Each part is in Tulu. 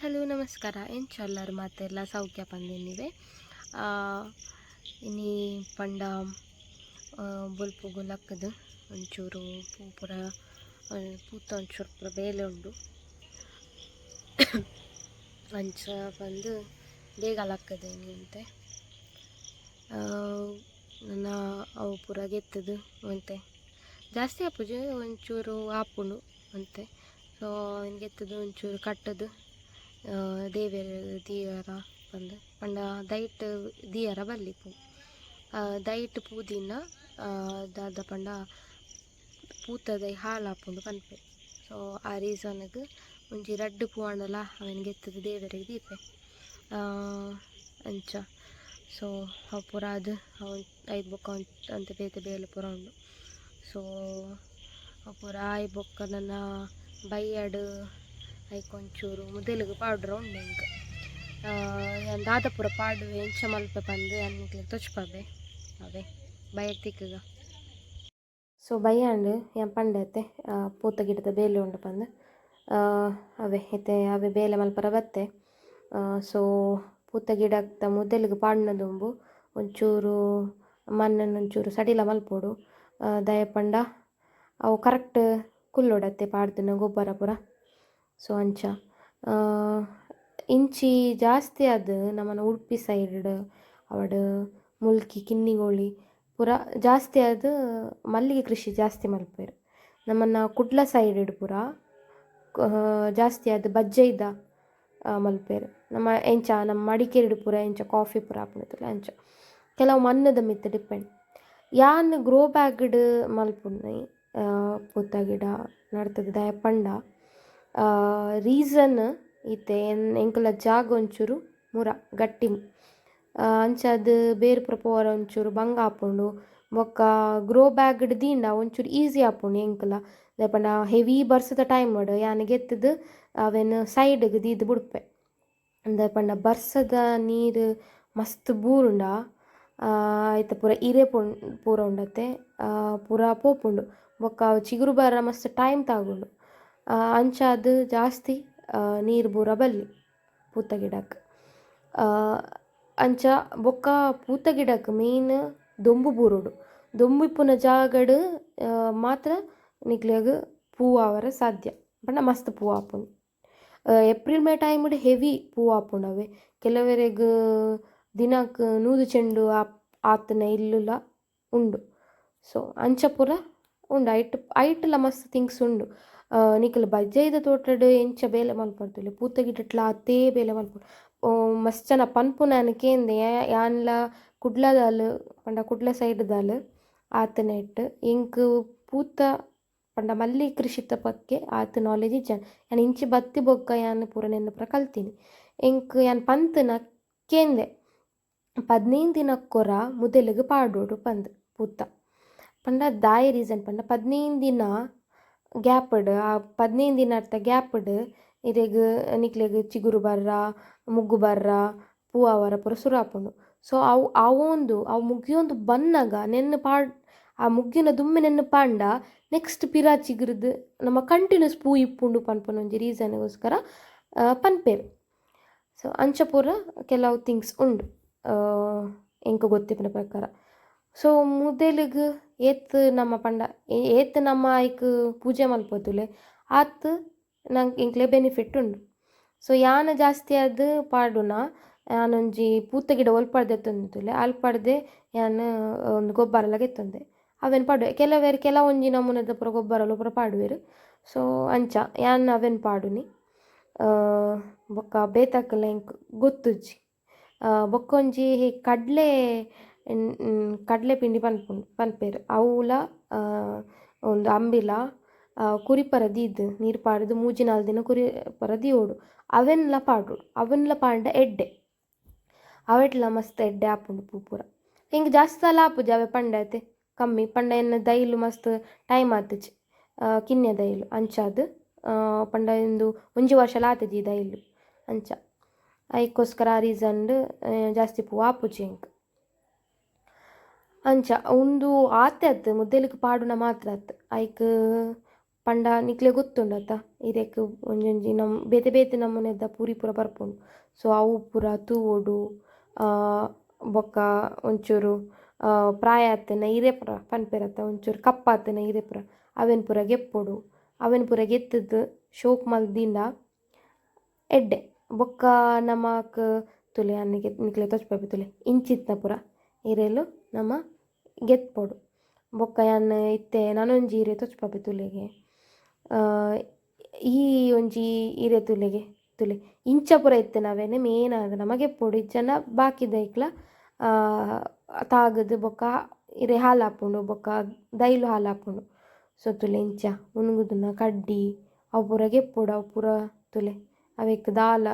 Hello ನಮಸ್ಕಾರ. ಎಂಚ ಉಲ್ಲರ್ ಮಾತೆರ್ಲ ಸೌಖ್ಯ ಪಂದಿನಿವೆ. ಇನಿ ಪಂಡ ಬೊಲ್ಪುಗು ಲಕ್ಕುದು ಒಂಚೂರು ಪೂ ಪೂರ ಪೂತ ಒಂಚೂರು ಪೂರ ಬೇಲೆ ಉಂಡು. ಅಂಚ ಪಂದ್ ಬೇಗ ಲಕ್ಕುದು ಇನಿ ಒಂತೆ. ನನ ಅವು ಪೂರ ಗೆತ್ತುದು ಒಂತೆ ಜಾಸ್ತಿ ಆಪುಜಿ, ಒಂಚೂರು ಆಪುಂಡು ಒಂತೆ. ಸೊ ಐನ್ ಗೆತ್ತುದು ಒಂಚೂರು ಕಟ್ಟುದು ದೇವೆರ್ ದೀಯರ ಪಂದ್ ಪಂಡ ದೈಟ್ ದೀಯರ ಬಲ್ಲಿ ಪೂ. ದೈಟ್ ಪೂ ದೀಂಡ ದಾದ ಪಂಡ ಪೂತ ದೈ ಹಾಳಾಪುಂಡು ಪನ್ಪೆರ್. ಸೊ ಆ ರೀಸನ್ಗ್ ಒಂಜಿ ರಡ್ಡ್ ಪೂ ಆಂಡಲ ಅವೆನ್ ಗೆತ್ತುದು ದೇವೆರೆಗ್ ದೀಪೆ ಅಂಚ. ಸೊ ಅವು ಪೂರ ಆದ್ ಅವು ಐದ್ ಬೊಕ್ಕ ಒಂತೆ ಬೇತೆ ಬೇಲೆ ಪೂರ ಉಂಡು. ಸೊ ಅವು ಪೂರ ಆಯಿ ಬೊಕ್ಕ ನನ ಬಯ್ಯಡ್ ಐಕ್ ಒಂಚೂರು ಮುದೆಲುಗು ಪಾಡ್ರ ಉಂಡು ಎಂಕ್. ಯಾನ್ ದಾದ ಪೂರ ಪಾಡುವೆ ಎಂಚ ಮಲ್ಪೆ ಪಂದ್ ಯಾನ್ ನಿಕ್ಲೆಗ್ ತೋಜ್ಪಾವೆ. ಅವೇ ಬಯ್ಯಗ್ ತಿಕ್ಕುಗ. ಸೊ ಬಯ್ಯಾಂಡ್ ಯಾನ್ ಪಂಡೆ ಅತ್ತೆ ಪೂತ ಗಿಡದ ಬೇಲೆ ಉಂಡು ಪಂದ್. ಅವೇ ಇತ್ತೆ ಅವೇ ಬೇಲೆ ಮಲ್ಪರ ಬತ್ತೆ. ಸೊ ಪೂತ ಗಿಡತ್ತ ಮುದೆಲುಗು ಪಾಡುನ ದುಂಬು ಒಂಚೂರು ಮಣ್ಣನ್ನು ಒಂಚೂರು ಸಡಿಲ ಮಲ್ಪೊಡು. ದಾಯೆ ಪಂಡ ಅವು ಕರೆಕ್ಟ್ ಕುಲ್ಲೊಡತ್ತೆ ಪಾಡ್ದಿನ ಗೊಬ್ಬರ ಪೂರ. ಸೊ ಅಂಚ ಇಂಚಿ ಜಾಸ್ತಿ ಆದ್ ನಮನ ಉಡುಪಿ ಸೈಡ್ ಅವಡ್ ಮುಲ್ಕಿ ಕಿನ್ನಿಗೋಳಿ ಪೂರ ಜಾಸ್ತಿ ಆದ್ ಮಲ್ಲಿಗೆ ಕೃಷಿ ಜಾಸ್ತಿ ಮಲ್ಪುವೆರ್. ನಮನ ಕುಡ್ಲ ಸೈಡ್ ಪೂರ ಜಾಸ್ತಿ ಆದ್ ಬಜ್ಜೈದ ಮಲ್ಪುವೆರ್. ನಮ ಎಂಚ ನಮ್ಮ ಮಡಿಕೇರಿಡ್ ಪೂರ ಎಂಚ ಕಾಫಿ ಪೂರ ಆಪುಂಡು ಅಂಚ. ಕೆಲವು ಮಣ್ಣುದ ಮಿತ್ತ್ ಡಿಪೆಂಡ್. ಯಾನ್ ಗ್ರೋ ಬ್ಯಾಗ್ ಮಲ್ಪುನಿ ಪೂತ ಗಿಡ ನಡ್ತುದು ದಾಯೆ ಪಂಡ ರೀಸನ್ ಇತ್ತೆ ಎಂಕಲ್ನ ಜಾಗ ಒಂಚೂರು ಮುರ ಗಟ್ಟಿ ಅಂಚಾದ್ ಬೇರ್ ಪೂರ ಪೋವರೆ ಒಂಚೂರು ಬಂಗ ಆಪುಂಡು. ಬೊಕ್ಕ ಗ್ರೋ ಬ್ಯಾಗ್ ದೀಂಡ ಒಂಚೂರು ಈಸಿ ಆಪುಂಡು ಎಂಕಲ. ದಾಯೆ ಪಂಡ ಹೆವಿ ಬರ್ಸದ ಟೈಮ್ ಯಾನ್ ಗೆತ್ತುದು ಅವೆನ್ ಸೈಡ್ಗ್ ದೀದ್ ಬುಡ್ಪೆ. ದಾಯೆ ಪಂಡ ಬರ್ಸದ ನೀರು ಮಸ್ತ್ ಬೂರುಂಡ ಐತ ಪೂರ ಇರೆ ಪೂರ ಉಂಡತೆ ಪೂರ ಪೋಪುಂಡು. ಬೊಕ್ಕ ಅವು ಚಿಗುರು ಬರ ಮಸ್ತ್ ಟೈಮ್ ತಾಗುಂಡು. ಅಂಚಾದ್ ಜಾಸ್ತಿ ನೀರು ಬೂರ ಬಲ್ಲಿ ಪೂತ ಗಿಡಕ್. ಅಂಚ ಬೊಕ್ಕ ಪೂತ ಗಿಡಕ್ ಮೇನ್ ದೊಂಬು ಬೂರೊಡು. ದೊಂಬು ಇಪ್ಪುನ ಜಾಗಡ್ ಮಾತ್ರ ನಿಕ್ಲೆಗ್ ಪೂ ಆವರೆ ಸಾಧ್ಯ. ಪಂಡ ಮಸ್ತ್ ಪೂ ಆಪುಂಡು. April May timed heavy ಪೂ ಆಪುಂಡು ಅವೆ. ಕೆಲವೆರೆಗ್ ದಿನಕ್ 100 ಚೆಂಡು ಆತುನ ಇಲ್ಲುಲ ಉಂಡು. ಸೊ ಅಂಚ ಪೂರ ಉಂಡು. ಐಟ್ ಐಟ್ಲ ಮಸ್ತ್ ಥಿಂಗ್ಸ್ ಉಂಡು. ನಿಕುಲು ಬಜ್ಜೈದ ತೋಟಡ್ ಎಂಚ ಬೇಲೆ ಮಲ್ಪೊಡ್ತುಲೆ ಪೂತ ಗಿಡಟ್ಲ ಆತೇ ಬೇಲೆ ಮಲ್ಪೊಡು. ಮಸ್ತ್ ಜನ ಪನ್ಪುನ ಯಾನ್ ಕೇಂದೆ. ಯಾನ್ಲ ಕುಡ್ಲದಾಲ್ ಪಂಡ ಕುಡ್ಲ ಸೈಡ್ದಾಲ್ ಆತನೆಟ್ ಎಂಕ್ ಪೂತ ಪಂಡ ಮಲ್ಲಿ ಕೃಷಿತ ಬಗ್ಗೆ ಆತ್ ನಾಲೆಜ್ ಇಜ್ಜಾಂಡ್. ಯಾನ್ ಇಂಚಿ ಬತ್ತಿ ಬೊಕ್ಕ ಯಾನ್ ಪೂರ ನೆನ್ನ ಪೂರ ಕಲ್ತಿನಿ. ಎಂಕ್ ಯಾನ್ ಪಂತುನ ಕೇಂದೆ 15 ದಿನಕ್ಕೊರ ಮುದೆಲುಗು ಪಾಡೊಡು ಪಂದ್ ಪೂತ. ಪಂಡ ದಾಯೆ ರೀಸನ್ ಪಂಡ 15 ದಿನ ಗ್ಯಾಪ್ ಆ 15 ದಿನತ್ತ ಗ್ಯಾಪ್ ಇರೆಗ್ ನಿಕ್ಲೆಗ್ ಚಿಗುರು ಬರ್ರ ಮುಗ್ಗು ಬರ್ರ ಪೂ ಆವರ ಪೂರ ಸುರು ಆಪುಂಡು. ಸೊ ಅವು ಆವೊಂದು ಅವು ಮುಗಿಯೊಂದು ಬನ್ನಗ ನೆನ್ನೆ ಪಾಡ್ ಆ ಮುಗ್ಗಿನ ದುಂಬೆ ನೆನ್ನೆ ಪಾಂಡ ನೆಕ್ಸ್ಟ್ ಪಿರ ಚಿಗುರುದು ನಮ ಕಂಟಿನ್ಯೂಸ್ ಪೂ ಇಪ್ಪುಂಡು ಪನ್ಪುನ ಒಂಜಿ ರೀಸನ್ಗೋಸ್ಕರ ಪನ್ಪೆರ್. ಸೊ ಅಂಚ ಪೂರ ಕೆಲವು ಥಿಂಗ್ಸ್ ಉಂಡು ಎಂಕ್ ಗೊತ್ತಿಪ್ಪುನ ಪ್ರಕಾರ. ಸೊ ಮುದೆಲುಗು ಏತ್ ನಮ್ಮ ಪಂಡ ಏತ್ ನಮ್ಮ ಐಕ್ ಪೂಜೆ ಮಲ್ಪೊತುಲೆ ಆತ್ ನಂಕ್ ಎಂಕ್ಲೆ ಬೆನಿಫಿಟ್ ಉಂಡು. ಸೊ ಯಾನ್ ಜಾಸ್ತಿ ಆದ್ ಪಾಡುನ ಯಾನೊಂಜಿ ಪೂತ ಗಿಡ ಒಲ್ಪರ್ದ್ ದೆತ್ತೊಂದಿತ್ತುಲ್ಲೆ ಅಲ್ಪರ್ದೆ ಯಾನ್ ಒಂದು ಗೊಬ್ಬರಲ ಗೆತ್ತೊಂದೆ ಅವೆನ್ ಪಾಡುವೆ. ಕೆಲವೆರ್ ಕೆಲವೊಂಜಿ ನಮೂನೆದ ಪೂರ ಗೊಬ್ಬರಲ ಪೂರ ಪಾಡುವೆರ್. ಸೊ ಅಂಚ ಯಾನ್ ಅವೆನ್ ಪಾಡುನಿ. ಬೊಕ್ಕ ಬೇತಕಲ್ನ ಎಂಕ್ ಗೊತ್ತುಜ್ಜಿ. ಬೊಕ್ಕ ಒಂಜಿ ಕಡಲೆ ಕಡಲೆ ಪಿಂಡಿ ಪನ್ಪುಂಡು ಪನ್ಪೆರ್. ಅವುಲ ಉಂದು ಅಂಬಿಲ ಕುರಿಪರ ದೀದ್ ನೀರು ಪಾಡ್ದ್ 3-4 ದಿನ ಕುರಿಪರ ದೀವೊಡು. ಅವೆನ್ಲ ಪಾಡೊಡು. ಅವೆನ್ಲ ಪಾಡ್ಂಡ ಎಡ್ಡೆ. ಅವೆಟ್ಲ ಮಸ್ತ್ ಎಡ್ಡೆ ಆಪುಂಡು ಪೂ ಪೂರ. ಎಂಕ್ ಜಾಸ್ತಿ ಸಲ ಆಪುಜಿ ಅವೆ ಪಂಡೆ ಅತೆ ಕಮ್ಮಿ ಪಂಡ ಎನ್ನ ದೈಲು ಮಸ್ತ್ ಟೈಮ್ ಆತುಜಿ ಕಿನ್ಯ ದೈಲು ಅಂಚಾದ್ ಪಂಡ ಇಂದು ಒಂಜಿ ವರ್ಷಲ ಆತುಜಿ ಈ ದೈಲು ಅಂಚ. ಐಕೋಸ್ಕರ ಆ ರೀಸನ್ಡ್ ಜಾಸ್ತಿ ಪೂ ಆಪುಜಿ ಎಂಕ್. ಅಂಚ ಉಂದು ಆತೆ ಅತ್ತ್ ಮುದೆಲುಗು ಪಾಡುನ ಮಾತ್ರ ಅತ್ತ್ ಐಕ್ ಪಂಡ ನಿಕ್ಲೆಗ್ ಗೊತ್ತುಂಡತ್ತ, ಇರೆಕ್ ಒಂಜೊಂಜಿ ನಮ್ ಬೇತೆ ಬೇತೆ ನಮೂನೆದ ಪುರಿ ಪೂರ ಬರ್ಪುಂಡು. ಸೊ ಅವು ಪೂರ ತೂವೊಡು. ಬೊಕ್ಕ ಒಂಚೂರು ಪ್ರಾಯ ಆತಿನ ಇರೆ ಪೂರ ಪನ್ಪೆರತ್ತ, ಒಂಚೂರು ಕಪ್ಪಾತಿನ ಇರೆ ಪೂರ ಅವೆನ್ ಪೂರ ಗೆಪ್ಪೊಡು. ಅವೆನ್ ಪೂರ ಗೆತ್ತುದು ಶೋಕ್ ಮಲ್ದಿಂಡ ಎಡ್ಡೆ. ಬೊಕ್ಕ ನಮಕ್ ತೂಲೆ ನಿಕ್ಲೆ ತೋಜ್ಪಾಪೆ ತೂಲೆ, ಇಂಚಿತ್ತಿನ ಪೂರ ಇರೆಲು ನಮ ಗೆತ್ಪೊಡು. ಬೊಕ್ಕ ಯಾನ್ ಇತ್ತೆ ನನೊಂಜಿ ಇರೆ ತೋಜ್ಪಾಪೆ ತೂಲೆಗೆ. ಈ ಒಂಜಿ ಇರೆ ತೂಲೆಗೆ ತೂಲೆ, ಇಂಚ ಪೂರ ಇತ್ತಿನ ಅವೆನ್ ಮೇನ್ ಆದ್ ನಮ ಗೆಪ್ಪೊಡು. ಇಜ್ಜಂಡ ಬಾಕಿದೈಕ್ಲ ತಾಗುದು ಬೊಕ್ಕ ಇರೆ ಹಾಲಾಪುಂಡು, ಬೊಕ್ಕ ದೈಲು ಹಾಲಾಪುಂಡು. ಸೊ ತೂಲೆ ಇಂಚ ಉಣುಗುದುನ ಕಡ್ಡಿ ಅವು ಪೂರ ಗೆಪ್ಪೊಡು. ಅವು ಪೂರ ತೂಲೆ ಅವೆಕ್ ದಾಲ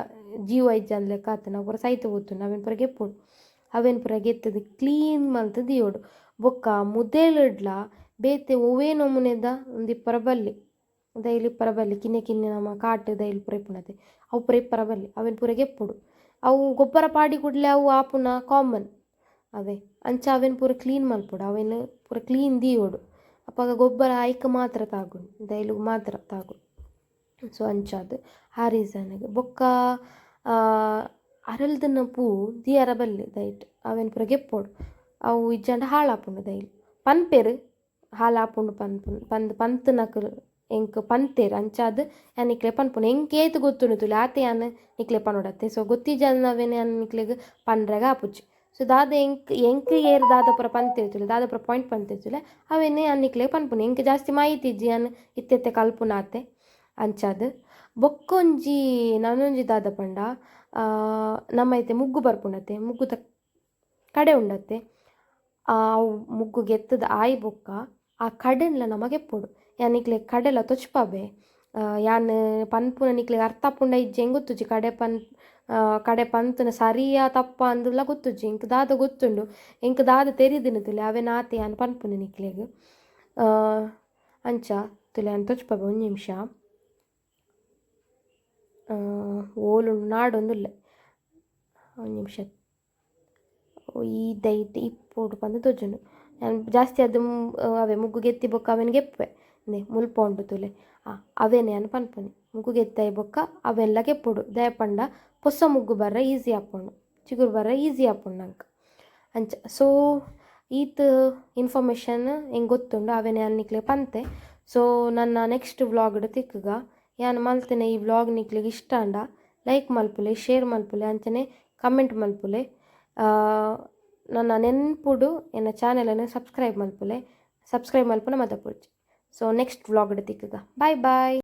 ಜೀವ ಇಜ್ಜಂದ್ ಲೆಕ್ಕ ಆತುಂಡು, ಅವು ಪೂರ ಸೈತ್ ಪೋತುಂಡು. ಅವೆನ್ ಪೂರ ಗೆಪ್ಪೊಡು. ಅವೆನ್ ಪೂರ ಗೆತ್ತುದು ಕ್ಲೀನ್ ಮಲ್ತ್ ದೀವೊಡು. ಬೊಕ್ಕ ಮುದೆಲುಡ್ಲ ಬೇತೆ ಒವ್ವೇ ನಮೂನೆದ ಉಂದು ಇಪ್ಪರ ಬಲ್ಲಿ, ದೈಲು ಇಪ್ಪರ ಬಲ್ಲಿ. ಕಿನ್ಯ ಕಿನ್ಯ ನಮ ಕಾಟ್ ದೈಲು ಪೂರ ಇಪ್ಪುನತೆ ಅವು ಪೂರ ಇಪ್ಪರ ಬಲ್ಲಿ. ಅವೆನ್ ಪೂರ ಗೆಪ್ಪೊಡು. ಅವು ಗೊಬ್ಬರ ಪಾಡಿ ಕೂಡ್ಲೆ ಅವು ಆಪುನ ಕಾಮನ್ ಅವೇ. ಅಂಚ ಅವೆನ್ ಪೂರ ಕ್ಲೀನ್ ಮಲ್ಪೊಡು, ಅವೆನ್ ಪೂರ ಕ್ಲೀನ್ ದೀವೊಡು. ಅಪಗ ಗೊಬ್ಬರ ಐಕ್ ಮಾತ್ರ ತಾಗುಂಡು, ದೈಲುಗು ಮಾತ್ರ ತಾಗುಂಡು. ಸೊ ಅಂಚಾದ್ ಆ ರೀಸನ್ಗೆ ಬೊಕ್ಕ ಅರಲ್ದಿನ ಪೂ ದೀಯರ ಬಲ್ಲಿ ದೈಟ್, ಅವೆನ್ ಪೂರ ಗೆಪ್ಪೊಡು. ಅವು ಇಜ್ಜಂಡ ಹಾಳಾಪುಂಡು ದೈಲ್ ಪನ್ಪೆರ್, ಹಾಳಾಪುಂಡು ಪನ್ಪುನು ಪಂದ್ ಪಂತುನಕುಲು ಎಂಕ್ ಪಂತೆರ್. ಅಂಚಾದ್ ಯಾನ್ ನಿಕ್ಲೆ ಪನ್ಪುನು. ಎಂಕ್ ಏತ್ ಗೊತ್ತುಂಡು ತೂಲೆ ಆತೆ ಯಾನ್ ನಿಕ್ಲೆ ಪನೊಡತ್ತೆ. ಸೊ ಗೊತ್ತಿಜ್ಜಂದಿನವೇನೆ ಯಾನ್ ನಿಕ್ಲೆಗ್ ಪನ್ರೆಗ್ ಆಪುಜಿ. ಸೊ ದಾದ ಎಂಕ್ ಎಂಕ್ ಏರ್ ದಾದ ಪೂರ ಪಂತೆರ್ ತೂಲೆ, ದಾದ ಪೂರ ಪಾಯಿಂಟ್ ಪಂತೆರ್ ತೂಲೆ, ಅವೆನ್ ಯಾನ್ ನಿಕ್ಲೆಗ್ ಪನ್ಪುನು. ಎಂಕ್ ಜಾಸ್ತಿ ಮಾಹಿತಿ ಇಜ್ಜಿ, ಯಾನ್ ಇತ್ತೆ ಇತ್ತೆ ಕಲ್ಪುನಾತೆ. ಅಂಚಾದ್ ಬೊಕ್ಕೊಂಜಿ ನನೊಂಜಿ ದಾದ ಪಂಡ, ನಮ್ಮ ಇತ್ತೆ ಮುಗ್ಗು ಬರ್ಪುಂಡತ್ತೆ, ಮುಗ್ಗುದ ಕಡೆ ಉಂಡತ್ತೆ, ಅವು ಮುಗ್ಗು ಗೆತ್ತುದು ಆಯಿ ಬೊಕ್ಕ ಆ ಕಡೆನ್ಲ ನಮ ಗೆಪ್ಪೊಡು. ಯಾನ್ ನಿಕ್ಲೆಗ್ ಕಡೆಲ ತೊಚ್ಪಾಬೆ. ಯಾನ್ ಪನ್ಪುನ ನಿಕ್ಲೆಗ್ ಅರ್ಥ ಆಪುಂಡ ಇಜ್ಜಿ ಎಂಕ್ ಗೊತ್ತುಜಿ. ಕಡೆ ಪನ್ ಕಡೆ ಪಂತುನ ಸರಿಯಾ ತಪ್ಪಾ ಅಂದುಲ ಗೊತ್ತುಜಿ. ಎಂಕ್ ದಾದ ಗೊತ್ತುಂಡು, ಎಂಕ್ ದಾದ ತೆರಿದಿನ ತೂಲೆ ಅವೆನ್ ಆತೆ ಯಾನ್ ಪನ್ಪುನು ನಿಕ್ಲೆಗ್. ಅಂಚ ತೂಲೆ ಯಾನ್ ತೊಚ್ಪಾಬೆ ಒಂಜಿ ನಿಮಿಷ. ಓಲುಂಡು ನಾಡೊಂದುಲ್ಲೆ, ಒಂಜಿ ನಿಮಿಷ. ಈ ದೈಟ್ ಇಪ್ಪೊಡು ಪಂದ್ ತೋಜುಂಡು. ಯಾನ್ ಜಾಸ್ತಿ ಅದು ಅವೇ ಮುಗ್ಗು ಗೆತ್ತಿ ಬೊಕ್ಕ ಅವೆನ್ ಗೆಪ್ಪುವೆ. ಇಂದೆ ಮುಲ್ಪ ಉಂಡು ತೂಲೆ, ಅವೆನ್ ಯಾನ್ ಪನ್ಪುನಿ. ಮುಗ್ಗು ಗೆತ್ತೈ ಬೊಕ್ಕ ಅವೆಲ್ಲ ಗೆಪ್ಪೊಡು. ದಾಯೆ ಪಂಡ ಪೊಸ ಮುಗ್ಗು ಬರ್ರೆ ಈಸಿ ಆಪುಂಡು, ಚಿಗುರು ಬರ್ರೆ ಈಸಿ ಆಪುಂಡು ನಂಕ್. ಅಂಚ ಸೊ ಈತ್ ಇನ್ಫಾರ್ಮೇಷನ್ ಎಂಕ್ ಗೊತ್ತುಂಡು, ಅವೆನ್ ಯಾನ್ ನಿಕ್ಲೆಗ್ ಪಂತೆ. ಸೊ ನನ್ನ ನೆಕ್ಸ್ಟ್ ವ್ಲಾಗ್ಡ್ ತಿಕ್ಕುಗ. ಯಾನ್ ಮಲ್ತಿನ ಈ ವ್ಲಾಗ್ ನಿಕ್ಲೆಗ್ ಇಷ್ಟ ಆಂಡ ಲೈಕ್ ಮಲ್ಪುಲೆ, ಶೇರ್ ಮಲ್ಪುಲೆ, ಅಂಚನೆ ಕಮೆಂಟ್ ಮಲ್ಪುಲೆ. ನನ್ನ ನೆನ್ಪುಡು ಎನ್ನ ಚಾನೆಲನ್ನು ಸಬ್ಸ್ಕ್ರೈಬ್ ಮಲ್ಪುಲೆ. ಸಬ್ಸ್ಕ್ರೈಬ್ ಮಲ್ಪುನ ಮದಪೊಡ್ಚಿ. ಸೊ ನೆಕ್ಸ್ಟ್ ವ್ಲಾಗ್ಡ್ ತಿಕ್ಕುಗ. Bye boy.